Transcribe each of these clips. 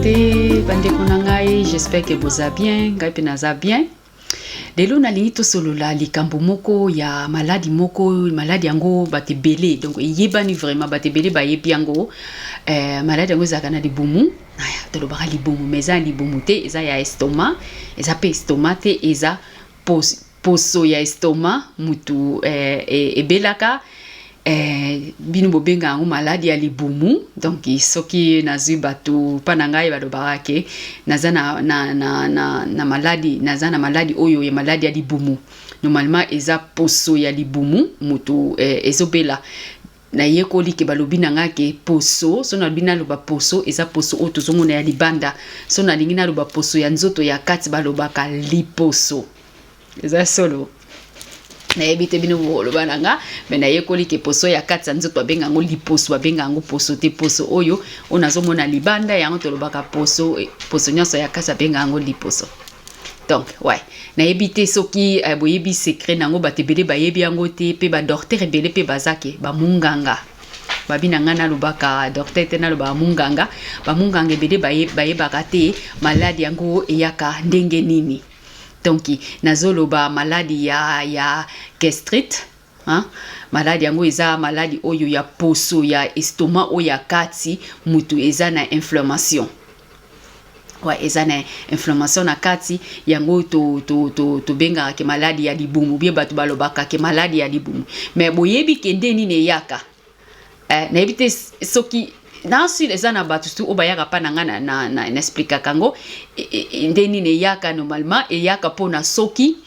Mbote bandeko na ngai, j'espère que boza bien, ngai mpe naza bien. Lelo nalingi tosolola likambo moko ya maladi moko, maladi yango bato ebele donc eyebani vraiment, bato ebele bayebi yango. Maladi yango ezalaka na libumu, tolobaka libumu mais eza libumu te, eza ya estomac, eza mpe estomac te, eza poso ya estomac mutu ebelaka. Bino bobenga yango maladi ya libumu. Donc soki nazwi bato mpa na ngai, balobaka ke naza na maladi, naza na maladi oyo ya maladi ya libumu. Normalement eza poso ya libumu mutu ezobela. Nayekoli ke balobi na ngai ke poso, so nalobi naloba poso, eza poso oyo tozomona ya libanda. So nalingi naloba poso ya nzoto ya kati, balobaka liposo. Eza solo, nayebi te bino boloba na nga, me nayekoli ke poso ya kati ya nzoto babenga yango liposo, babenga yango poso te. Poso oyo oyo nazomona libanda, yango tolobaka poso. Poso nyonso ya kati babenga yango liposo. Donc ouais, nayebi te soki boyebi secret nango. Bato ebele bayebi yango te, mpe badocteur ebele mpe baza ke bamunganga babi na ngai, nalobaka docteur te, nalobaka munganga. Bamunganga ebele bayebaka te maladi yango eyaka ndenge nini. Donc nazoloba maladi ya gastrite, hein? Maladi yango eza maladi oyo ya poso ya estomac oyo ya kati mutu eza na inflammation. Ouais, eza na inflammation na kati, yango tobengaka ke maladi ya libumu, bie bato balobaka ke maladi ya libumu. Mais boyebi ke nde nini eyaka? Nayebi te soki na eza na bato surtout oyo bayaka mpa na ngai, na expliquaka yango nde nini eyaka. Normalement eyaka mpona soki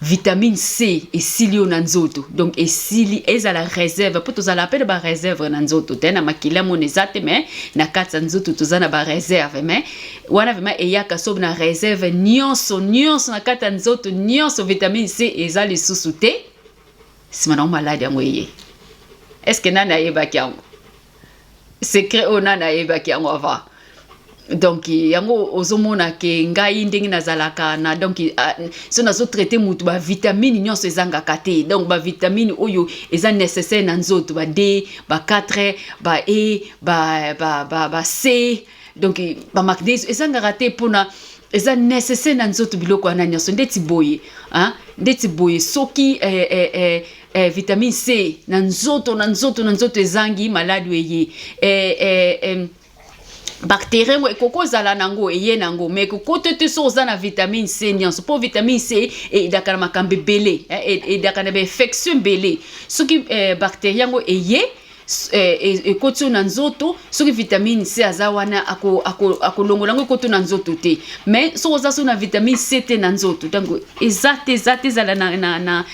vitamine C esili yo na nzoto. Donc esili, ezala réserve, mpo tozala mpe na baréserve na nzoto te, na makila mona eza te, mais na kati ya nzoto toza na baréserve. Mais wana vraiment eyaka so na réserve nyonso nyonso na kati ya nzoto nyonso, vitamine C eza lisusu te. Nsima nango maladi yango eye. Est ce que nani ayebaki yango, secret oyo? Nani ayebaki yango avant? Donc yango ozomona ke ngai ndenge nazalaka na, donc so nazotraite mutu, bavitamine nyonso ezangaka te. Donc bavitamine oyo eza nécessaire na nzoto, ba D, ba 4, ba E, ba C, donc bamagnesium ezangaka te, mpona eza nécessaire na nzoto biloko wana nyonso. Ndeti boye, hein? Ndeti boye soki vitamine C na nzoto ezangi, maladi eye. Bactérie yango ekoki kozala nango, eye nango, mais ekokota te so oza na vitamine C nyonso, mpo vitamine C eaidaka na makambo ebele, eaidaka na bainfection ebele. Soki bactérie yango eye, ekoti oyo na nzoto, soki vitamine C aza wana, akolongola yango, ekoti na nzoto te. Mais soki oza so na vitamine C te na nzoto, donc eza te, eza te, ezala na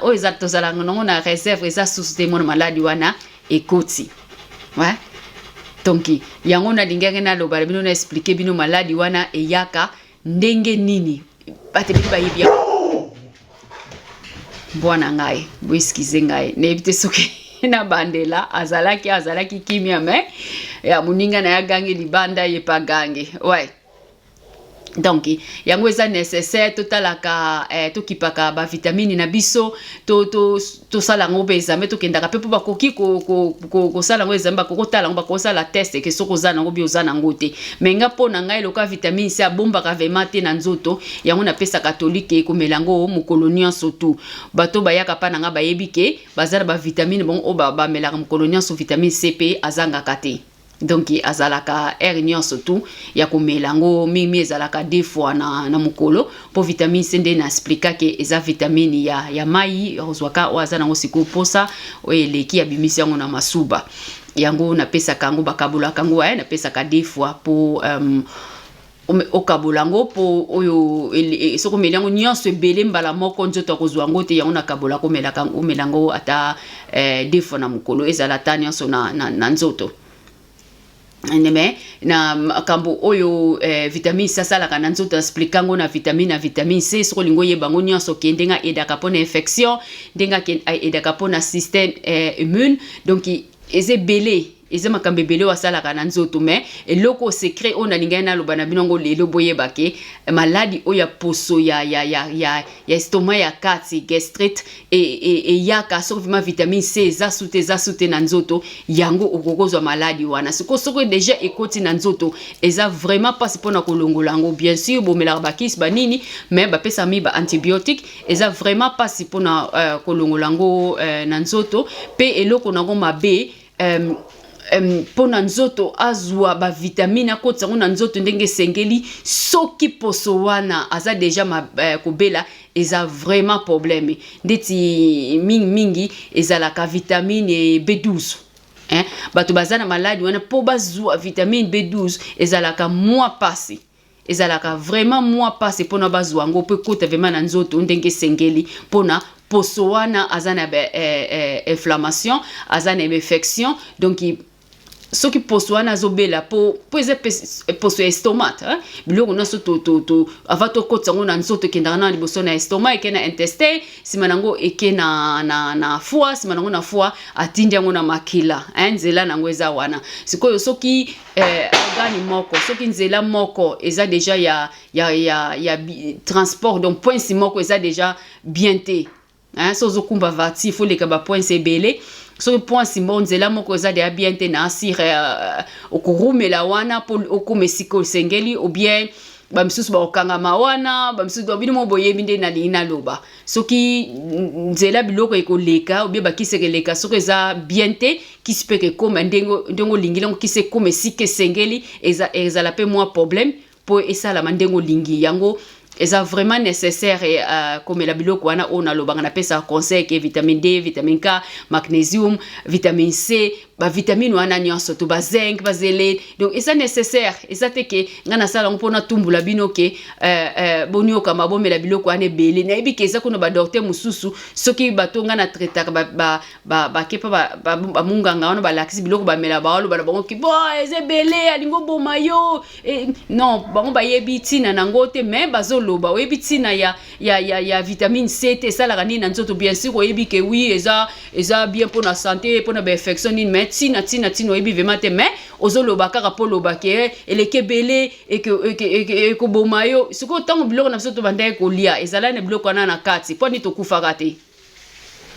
oyo eza tozalaka nango na réserve, eza susu te, mona maladi wana ekoti. Ouais. Donc yango nalingaki naloba na bino, na expliquer bino maladi wana eyaka ndenge nini. Bato ebele bayebi yango. Mbwana ngai, boexcuser ngai, nayebi te soki na bandela azalaki kimia, mais ya moninga na ye agangi libanda, ye mpe agangi. Ouais, donc yango eza nécessaire totalaka, tokipaka bavitamine na biso, tosala yango mpe examen. Tokendaka mpe mpo bakoki kosala yango examen, bakoki kotala yango, bakosala test ke soki oza nango bi oza nango te. Mais nga, mpo na ngai, lokola vitamine C abombaka vraiment te na nzoto, yango napesaka toli ke komela yango mokolo nyonso tu. Bato bayaka mpa na ngai bayebi ke baza na bavitamine bango oyo bamelaka mokolo nyonso. Vitamine C mpe azangaka te, donc azalaka heure nyonso tu ya komela yango. Mingi ezalaka deux fois na mokolo, mpo vitamine C nde na expliquaki, eza vitamine ya mai ozwaka oyo aza nango sikoyo mposa oyo eleki, abimisi yango na masuba. Yango napesaka yango, bakabolaka yango, napesaka deux fois mpo okabola yango, mpo oyo soki omeli yango nyonso ebele mbala moko, nzoto akozwa yango te. Yango nakabolaka, omelaka, omela yango ata deux fois na mokolo, ezala ata nyonso na nzoto. Mais na makambo oyo vitamine C asalaka na nzoto, expliquer yango na vitamine C. Soki olingi oyeba yango nyonso, ke ndenge aaidaka mpona infection, ndenge aaidaka mpona système immune, donc eza ebele. Eza makambo ebele oyo asalaka na nzoto, mais eloko secret oyo nalingai naloba na bino yango lelo, boyeba ke maladi oyo ya poso ya estomac ya kati, gastrite, eyaka soki vraiment vitamine C eza su te, eza su te na nzoto. Yango okokozwa maladi wana. Sikoyo soki déjà ekoti na nzoto, eza vraiment mpasi mpona kolongola yango. Bien sûr bomelaka bakisi, banini, mais bapesaka mingi baantibiotique. Eza vraiment mpasi mpona kolongola yango na nzoto. Mpe eloko nango mabe, mpo na nzoto azwa bavitamine, akotisa yango na nzoto ndenge esengeli, soki poso wana aza déjà kobela, eza vraiment problème. Ndeti mingimingi ezalaka vitamine B12, hein? Bato baza na maladi wana, mpo bazwa vitamine B12 ezalaka mwa pasi, ezalaka vraiment mwa pasi mpona bazwa yango mpo ekota vraiment na nzoto ndenge esengeli, mpona poso wana aza na inflammation, aza na infection. Donc soki poso wana azobela, po eza poso ya estomac, hein? Biloko nyonso to avant tokotisa yango na nzoto, ekendaka na liboso na estomac, eke na intestin, nsima nango eke na foie, nsima nango na foie atindi yango na makila, hein? Nzela nango eza wana. Sikoyo soki organe moko, soki nzela moko eza déjà ya transport, donc point moko eza déjà bien te, hein? So ozokumba voiture, faut leka bapoints ebele. Soki point moko, nzela moko eza déjà bien te na asire, okorumela wana mpo okóma esika osengeli, ou bien bamisusu bakokangama wana, bamisusu. Bino mo boyebi nde nalingi naloba. Soki nzela biloko ekoleka, ou bien bakisi ekoleka, soki eza bien te, kisi mpe ekóma ndenge olingi yango, kisi ekóma esika esengeli, ezala mpe mwa problème mpo esalama ndenge olingi yango. Eza vraiment nécessaire komela biloko wana oyo nalobaka, napesaka conseil ke vitamine D, vitamine K, magnésium, vitamine C, bavitamine wana nyonso to bazinc, bazele. Donc eza nécessaire. Eza te ke ngai nasala yango mpona tumbula bino ke boniokama, bomela biloko wana ebele. Nayebi ke eza kuna badocteur mosusu, soki bato ngai na traitaka bakepa bamunganga wana, balakisi biloko bamela, baoloba na bango ke bo eza ebele, alingi oboma yo. Non, bango bayebi ntina nango te, mais bazoloba. Oyebi ntina ya vitamine C te, esalaka nini na nzoto. Bien sûr oyebi ke oui, eza bien mpona santé, mpona bainfection nini, mais ntina oyebi vraiment te, mais ozoloba kaka mpo oloba ke eleki ebele, ekoboma yo. Sikoyo ntango biloko na biso tobandaki kolia ezalaki na biloko wana na kati, mpo nini tokufaka te?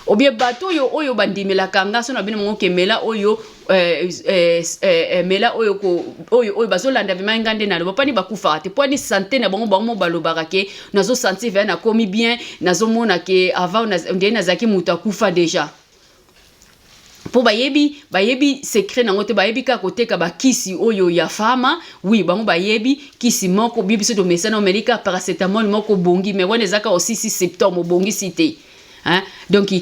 Ou bien bato oyo bandimelaka nga so na bino mongo kemela oyo mela oyo bazolanda vraiment nga nde naloba, mpani bakufaka te? Mpani santé na bango, bango mo balobaka ke nazosentir vraiment nakomi bien, nazomona ke avant ndenge nazalaki moto akufa déjà, mpo bayebi secret nango te. Bayebi kaka koteka bakisi oyo ya fama. Oui, bango bayebi kisi moko bi biso tomesana, omeli kaka paracétamol moko, obongi, mais wana eza kaka osisi symptôme, obongisi te, hein? Donc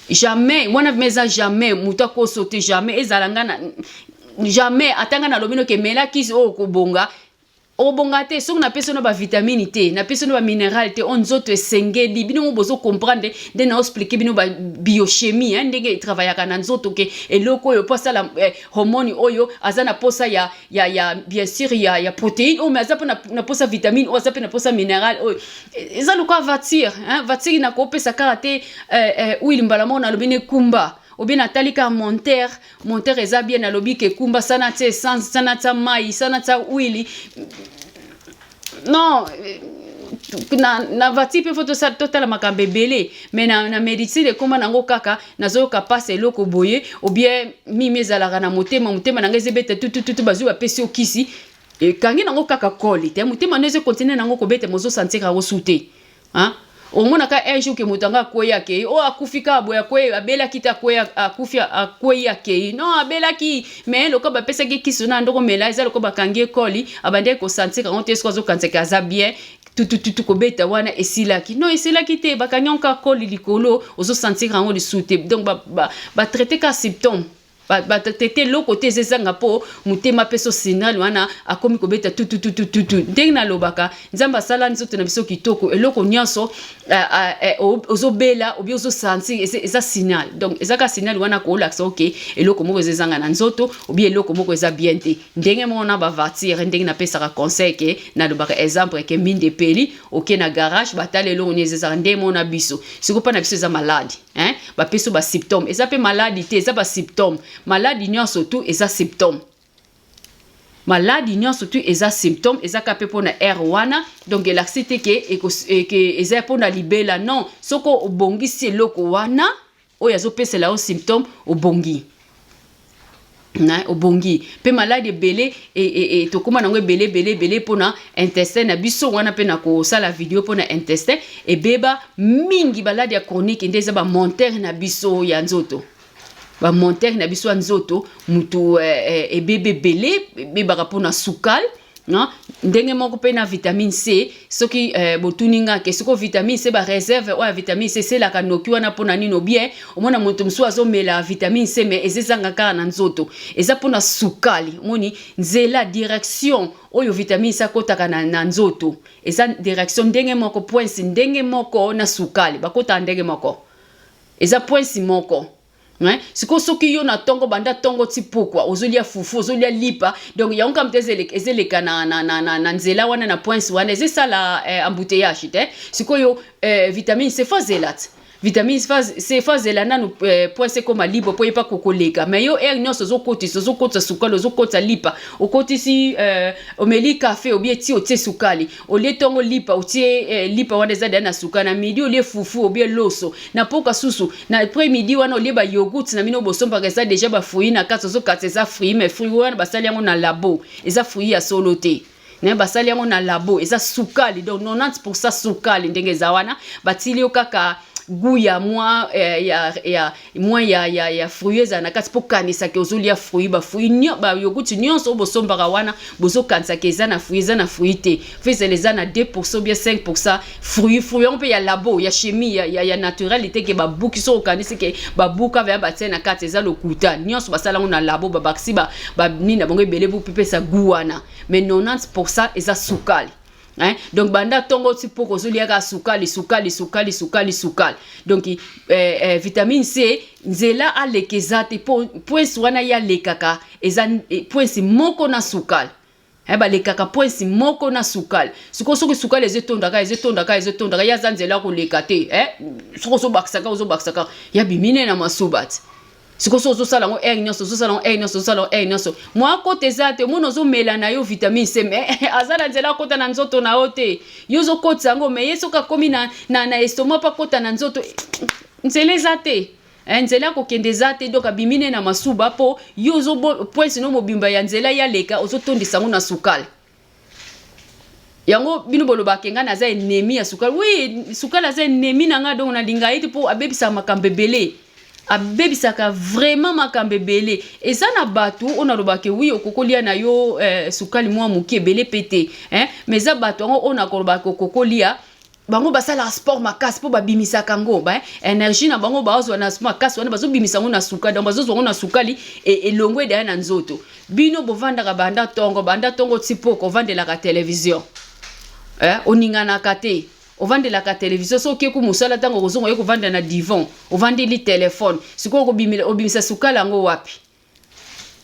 jamais wana vraiment eza jamais moto akoso te, jamais ezala nga na jamais ata nga nalobi noke mela kisi oyo okobonga, obonga te. Soki napesi no bavitamine te, napesi no baminéral te, oyo nzoto esengeli, bino mo bozocomprendre nde naexpliquer bino babiochimie, ndenge etravaillaka na nzoto, ke eloko oyo mpo asala hormone oyo aza na posa ya bien sûr ya protéine oyo, mais aza mpe na posa vitamine oyo, aza mpe na posa minéral oyo. Eza lokola voiture, hein? Voiture nakopesa kaka te huile mbala moko, nalobi nekumba, ou bien natali kaka moteur, moteur eza bien, nalobi ke kumba, sana tia essence, sana tia mai, sana tia huile. Non, na voiture mpe faut totala makambo ebele, mais na médecine ekóma nango kaka nazoyoka mpasi eloko boye, ou bien mimi ezalaka na motema, motema na ngai ezebeta tutututu, bazwi bapesi yo kisi, ekangi nango kaka koli te, motema no ezocontinuer nango kobeta, mozosentir yango su te, hein? Omonaka un jour ke moto yango akwei, akei, oyo akufi kaka boye, akwei, abelaki te, akwei, akufi, akwei, akei. Non, abelaki, mais lokola bapesaki kisi na ndoko mela, eza lokola bakangi ekoli, abandaki kosentir yango te. Soki azokanisaki aza bien, tutututu kobeta wana esilaki. Non, esilaki te, bakangi yango kaka koli likolo, ozosentir yango lisusu te. Donc batraiter kaka symptôme, batraiter eloko te. Eza ezanga mpo motema apesa signal wana, akomi kobeta tututututu. Ndenge nalobaka, Nzambe asala nzoto na biso kitoko. Eloko nyonso ozobela ou bien ozosentir, eza signal. Donc eza kaka signal wana koolakisa oke eloko moko eza ezanga na nzoto, ou bien eloko moko eza bien te. Ndenge moko na bavoiture, ndenge napesaka conseil ke nalobaka exemple ke minde epeli, oke na garage, batala eloko nini ezezaka. Ndenge moko na biso sikoyo, mpa na biso eza maladi, hein? Bapesi basymptôme, eza mpe maladi te, eza basymptôme. Maladi nyonso tu eza symptôme, maladi nyonso tu eza symptôme, eza kaka mpe mpona heure wana. Donc elakisi te ke eza mpona libela, non. Soki obongisi eloko wana oyo azopesela yo symptôme, obongi na obongi. Mpe maladi ebele tokóma nango ebele ebele ebele mpona intestin na biso wana. Mpe na kosala video mpona intestin ebeba mingi, baladi ya chronique nde eza bamontere na biso ya nzoto, bamontere na biso ya nzoto. Mutu ebebe ebele ebebaka mpona sukali. Ndenge moko mpe na vitamine C. Soki botuni nga ke sikoyo vitamine C, baréserve oyo ya vitamine C eselaka noki wana mpona nini? Bien, omona moto mosusu azomela vitamine C, mais eza ezanga kaka na nzoto, eza mpona sukali. Omoni nzela, direction oyo vitamine C akotaka na nzoto eza direction ndenge moko, point ndenge moko na sukali, bakotaka ndenge moko, eza point moko. Sikoyo soki yo na ntongo, banda ntongo ti pokwa, ozolia fufu, ozolia lipa, donc yango kaka moto ezeleka na nzela wana, na point wana, ezesala embouteillage te. Sikoyo vitamine C faut azela te, vitamine C faut azela nanu point ekoma libre mpo yepa kokoleka. Mais yo heure nyonso ozokotisa, ozokotisa sukali, ozokotisa lipa, okotisi omeli kafe obie ti otie sukali, olie ntongo lipa, otie lipa wana eza deya na sukali, na midi olie fufu obie loso, na poka susu na après midi wana olie bayogourt na bino bosombaka, eza déjà bafruit na kati, ozokata eza fruit, mais fruit wana basali yango na labo, eza fruit ya solo te. Na basali yango na labo, eza sukali, donc 90% sukali. Ndenge eza wana, batili yo kaka goût ya mwa ya mwa ya fruit ezala na kati mpo kanisaki ozolia fruit. Bafruit, bayogourt nyonso oyo bosombaka wana, bozokanisaki eza na fruit, eza na fruit te. Fezela eza na 2% bien 5% fruit. Fruit yango mpe ya labo, ya chimie, ya naturel te, ke babuki. So okanisi ke babuka vaya batie na kati, eza lokuta. Nyonso basala yango na labo, babakisi banini na bango ebele po pepesa goût wana, mais 90% eza sukali. Hein? Donc banda ntongo ti poko ozoliaka sukali, sukali, sukali, sukali, sukali. Donc vitamine C nzela aleka eza te, po point wana ye alekaka eza point moko na sukali. Balekaka point moko na sukali. Sikoyo soki sukali ezotondaka, ezotondaka, ezotondaka, ye aza nzela koleka te. Soki ozobakisaka, ozobakisaka, ya bimine na masuba ti. Sikoyo so ozosala yango heure nyonso, ozosala yango heure nyonso, ozosala yango heure nyonso, mwa akota eza te. Omoni, ozomela na yo vitamine C, mais aza na nzela akota na nzoto na yo te. Yo ozokotisa yango, mais ye soki akomi na estomac mpo akota na nzoto, nzela eza te. Nzela akokende eza te. Donc abimi ne na masuba, mpo yo point no mobimba ya nzela ya leka, ozotondisa yango na sukali. Yango bino bolobaka ngai naza ennemi ya sukali. Oui, sukali aza ennemi na ngai, donc nalinga ye te, mpo abebisaka makambo ebele, abebisaka vraiment makambo ebele. Eza na bato oyo nalobaka: oui, okokolia na yo sukali mwa moke, ebele mpe te, eh? Mais eza bato yango oyo nakolobaka okokolia, bango basalaka sport makasi, mpo babimisaka yango ba énergie na bango bazwa na makasi wana, bazobimisa yango na sukali. Donc bazozwa yango na sukali, elongo edaya na nzoto. Bino bovandaka banda ntongo ti poko, ovandelaka télévision, oninganaka te, ovandelaka télévision. Soki okeku mosala, ntango okozonga, oye kovanda na divan, ovandeli telefone. Sikoyo obimisa sukali yango wapi?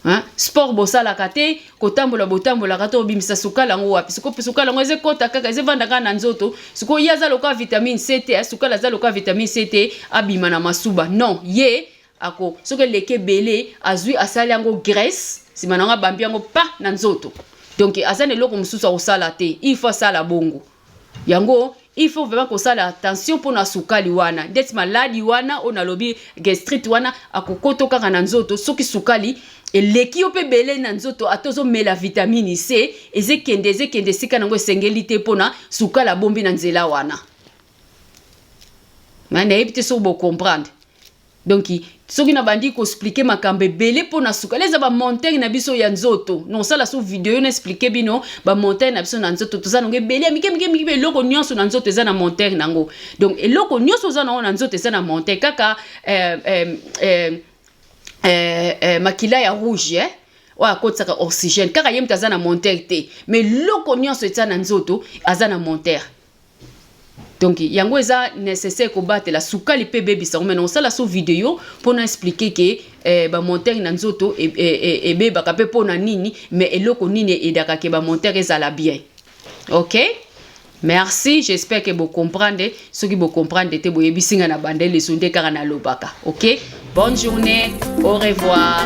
Hein? Sport bosalaka te, kotambola botambolaka te, obimisa sukali yango wapi? Sikoyo sukali yango ezekota kaka, ezevanda kaka na nzoto. Sikoyo ye aza lokola vitamine C te, sukali aza lokola vitamine C te, abima na masuba. Non, ye ako soki eleki ebele, azwi asali yango graisse, nsima nango abambi yango pa na nzoto. Donc aza na eloko mosusu akosala te, il faut asala bongo. Yango il faut vraiment kosala attention mpona sukali wana. Ndeti maladi wana oyo nalobi, gastrite wana, akokota kaka na nzoto soki sukali eleki yo mpe ebele na nzoto. Ata ozomela vitamine C, ezekende, ezekende esika nango esengeli te, mpona sukali abombi na nzela wana. Nayebi te soki bocomprendre. Donc soki nabandi koexpliquer makambo ebele mpona sukali, eza bamontagne na biso ya nzoto, nosala so video na expliquer bino bamontagne na biso na nzoto. Toza nango ebele ya mike mike mike. Eloko nyonso na nzoto eza na montagne nango. Donc eloko nyonso oza nango na nzoto eza na montagne kaka makila ya rouge, oyo akotisaka oxygène, kaka ye moto aza na montagne te. Mais eloko nyonso eza na nzoto aza na montagne. Donc yango eza nécessaire kobatela sukali mpe ebebisa ngo. Mai osala so video mpona expliquer ke bamontagne na nzoto ebebaka mpe mpona nini, mais eloko nini edaka ke bamontagne ezala bien. Ok, merci, j'espère que bocomprendre. Soki bocomprendre te, boyebisi nga na bandele so nde kaka nalobaka. Ok. Bonne journée, au revoir.